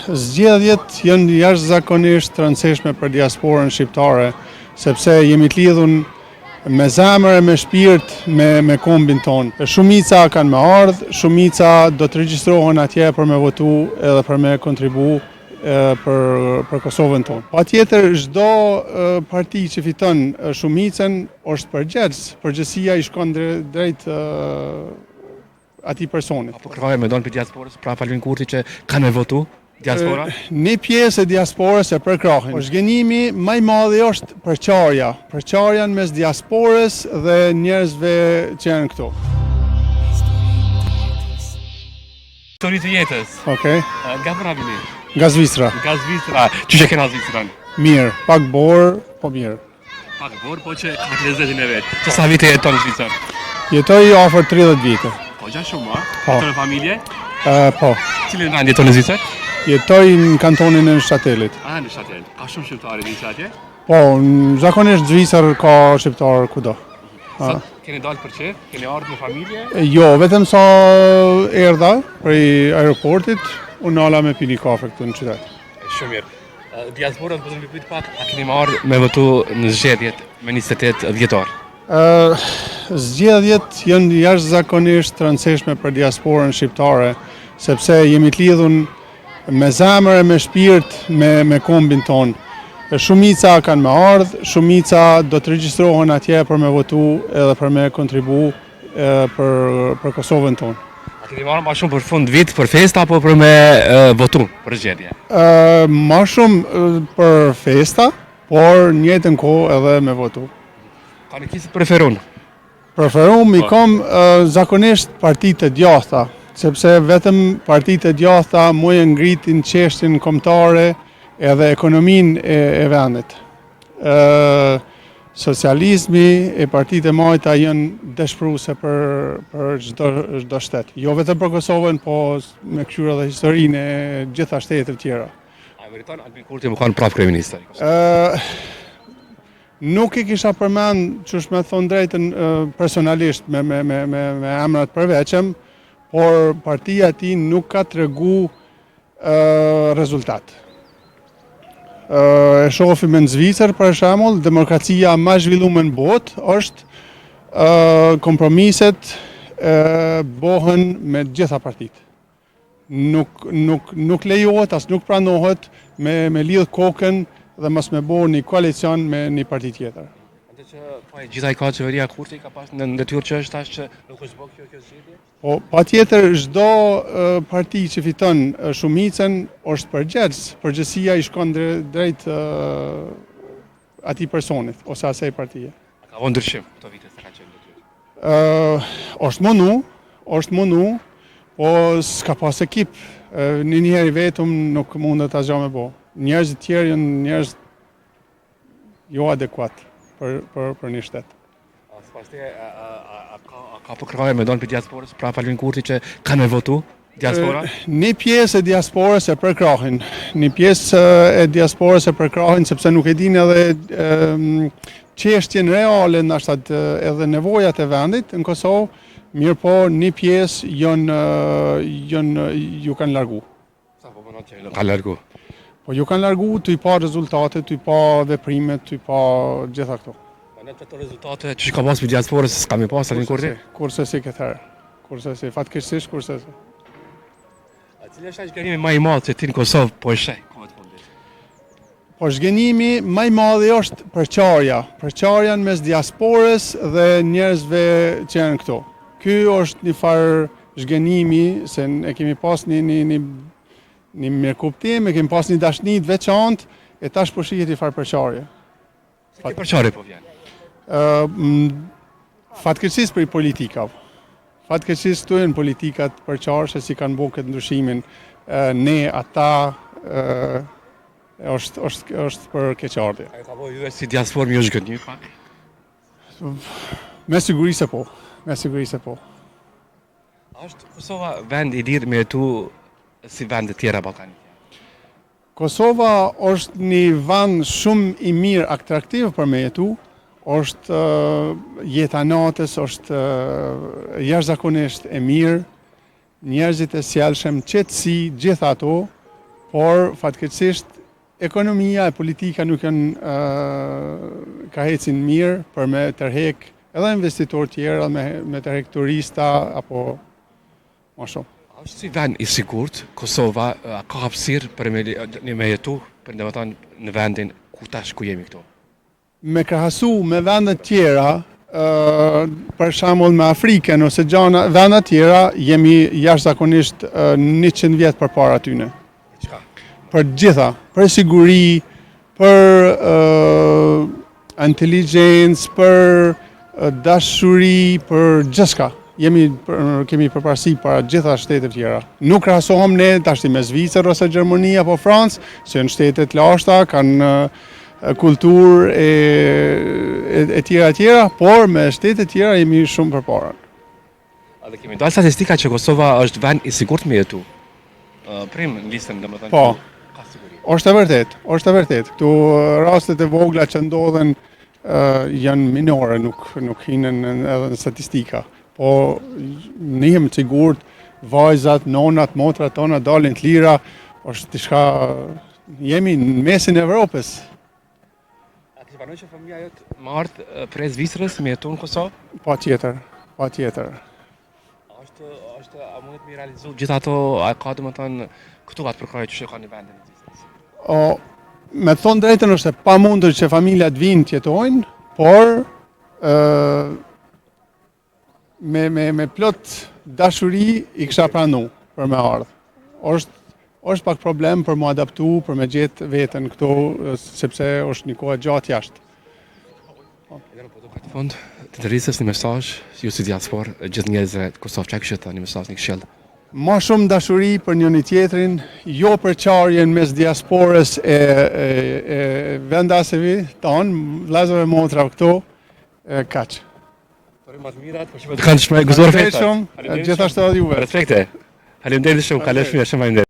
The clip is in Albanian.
Zgjedhjet janë jashtëzakonisht të rëndësishme për diasporën shqiptare, sepse jemi të lidhun me zemër e me shpirt me, me kombin tonë. Shumica kanë me ardhë, shumica do të regjistrohen atje për me votu edhe për me kontribu për, për Kosovën tonë. Patjetër, çdo parti që fiton shumicën është përgjegjës, përgjegjësia i shkon drejt atij personit. A përkrahje mendon prej diasporës, pra Albin Kurti që kanë me votu diaspora? Një pjesë e diasporës e përkrahin. Po zhgënjimi ma i madhi është përçarja, përçarja në mes diasporës dhe njerëzve që janë këtu. Histori të jetës. Okej. Nga po na vini? Nga Zvicra. Nga Zvicra. Qysh e kena Zvicrën? Mirë, pak borë, po mirë. Pak borë, po që ka lezetin e vet. Që sa vite jeton në Zvicër? Jetoj afër 30 vite. Po, gja shumë, a? Po. Jeton në familje? Uh, po. Cilin vend jeton në Zvicër? Jetoj në kantonin e Neuchâtelit. A, në Neuchâtel. Ka shumë shqiptarë në atje? Po, zakonisht Zvicër ka shqiptarë kudo. Sa keni dalë për qejf? Keni ardhur me familje? Jo, vetëm sa erdha prej aeroportit, u nala me pi një kafe këtu në qytet. Shumë mirë. Diasporën po të pyet pak, a keni me ardhë me votu në zgjedhjet me 28 dhjetor? Ë zgjedhjet janë jashtëzakonisht të rëndësishme për diasporën shqiptare, sepse jemi të lidhun me zemër e me shpirt me me kombin tonë. Shumica kanë me ardhë, shumica do të regjistrohen atje për me votu edhe për me kontribu për, për Kosovën tonë. A keni marrë ma shumë për fund vit për festa apo për me votu për zgjedhje? Ma shumë për festa, por në njëjtën kohë edhe me votu. Ka një kisë preferun? Preferum i po. kom zakonisht partitë e djathta, sepse vetëm partitë e djathta mujnë ngritin çështjen kombëtare edhe ekonominë e, e vendit. Ë socializmi e partitë e majta janë dëshpëruese për për çdo çdo shtet. Jo vetëm për Kosovën, po me kqyrë edhe historinë e gjitha shteteve tjera. A e meriton Albin Kurti me kanë prapë kryeministër? Ë Nuk i kisha përmend, qysh me thonë drejtën personalisht me me me me me emra të përveçëm, por partia e tij nuk ka tregu rezultat. E shofim në Zvicër, për shembull, demokracia ma e zhvillume në botë është kompromiset bohen me gjitha partitë. Nuk, nuk, nuk lejohet, as nuk pranohet me, me lidh kokën dhe mos me bo një koalicion me një parti tjetër. Atë që po e gjitha i ka qeveria Kurti ka pas në detyrë që është tash që nuk është bë kjo kjo zgjedhje? Po patjetër çdo parti që fiton shumicën është përgjegjës, përgjegjësia i shkon drejt atij personit ose asaj partie. A ka vënë ndryshim këto vite sa ka qenë detyrë? Ë është mundu, është mundu, po s'ka pas ekip. Një njeri vetëm nuk mundet asgjë me bo. Njerëzit tjerë janë njerëz jo adekuat për për për një shtet. A sipas teje, a, a, a, ka, a ka përkrahje mendon prej diasporës, pra Albin Kurti që kanë me votu diaspora? Një pjesë e diasporës e përkrahin, një pjesë e diasporës e përkrahin sepse nuk e dinë edhe çështjen reale ndoshta edhe nevojat e vendit në Kosovë, mirëpo një pjesë janë janë ju kanë largu. Sa po punon që ka largu? Po ju kanë largu tu i pa rezultatet, tu i pa veprimet, tu i pa gjitha këto. Po në këto rezultate që ka pas prej diasporës, s'ka me pas Albin Kurti? Kurrsesi këtë herë. Kurrsesi, fatkeqësisht kurrsesi. A cili është ai zhgënjimi më i madh që ti në Kosovë po e sheh kohët e fundit? Po zhgënjimi ma i madhi është përçarja, përçarja në mes diasporës dhe njerëzve që janë këtu. Ky është një farë zhgënjimi se e kemi pas një një një një mirëkuptim, e kemi pas një dashni të veçantë e tash po shihet një farë përçarje. Pse kjo përçarje po vjen? Ë fatkeqësisht prej politikave. Fatkeqësisht këtu janë politikat përçarëse si kanë bo këtë ndryshimin ne ata ë është është është për keqardhje. A ka bo juve si diasporë me ju zhgënjy pak? Me siguri se po, me siguri se po. A është Kosova vend i lirë me jetu si vendet tjera ballkanike? Kosova është një vend shumë i mirë atraktiv për me jetu, është jeta natës është jashtëzakonisht e mirë, njerëzit e sjellshëm, qetësi, gjitha ato. Por, fatkeqësisht, ekonomia e politika nuk janë ka ecin mirë për me tërhek edhe investitor tjera, me, me tërhek turista, apo ma shumë. A është si vend i sigurt, Kosova, a ka hapësirë për me, me jetu, për domethënë në vendin ku tash ku jemi këtu? Me krahasu me vendet tjera, për shembull me Afrikën ose gjana, vendet tjera, jemi jashtëzakonisht 100 vjet përpara tyne. Çka? Për gjitha, për siguri, për inteligjencë, për dashuri, për gjithçka. Jemi për, kemi përparësi para gjitha shteteve tjera. Nuk krahasohem ne tashti me Zvicër ose Gjermani apo Francë, se janë shtete të lashta, kanë kulturë e, e, e tjera e tjera, por me shtete tjera jemi shumë përpara. A dhe kemi dalë statistika që Kosova është vend i sigurt me jetu. Prim në listën, domethënë. Po. Ka siguri. Është e vërtet, është e vërtet. Këtu rastet e vogla që ndodhen janë minore, nuk nuk hinë edhe në statistika. Po jemi të sigurt, vajzat, nonat, motrat tona dalin të lira, është diçka jemi në mesin e Evropës. A ke pranu që fëmija jot me ardhë prej Zvicrës me jetu në Kosovë? Pa tjetër, pa tjetër. A është, është, a mundet me realizu gjithë ato, a ka domethënë, këtu atë përkrahje që ka në vendin e Zvicrës? O, me thonë drejtën është e pamundur që familja të vinë të jetojnë, por ë me, me, me plot dashuri i kisha pranu për me ardhë. Është, është pak problem për mu adaptu, për me gjetë veten këtu, sepse është një kohë gjatë jashtë. Edhe po do këtë fund të intervistës një mesazh, ju si diasporë, gjithë njerëzve të Kosovë, çka kishte thënë një mesazh, një këshill? Ma shumë dashuri për njëri tjetrin, jo përçarjen mes diasporës e, e, e vendaseve tanë, vëllezërve motra këtu, e, kaq. Për më të mirat, po shpresoj të kanë shmëj gëzuar festat. Shumë, gjithashtu edhe juve. Respekte. Faleminderit shumë, kalofshi mirë, shumë faleminderit.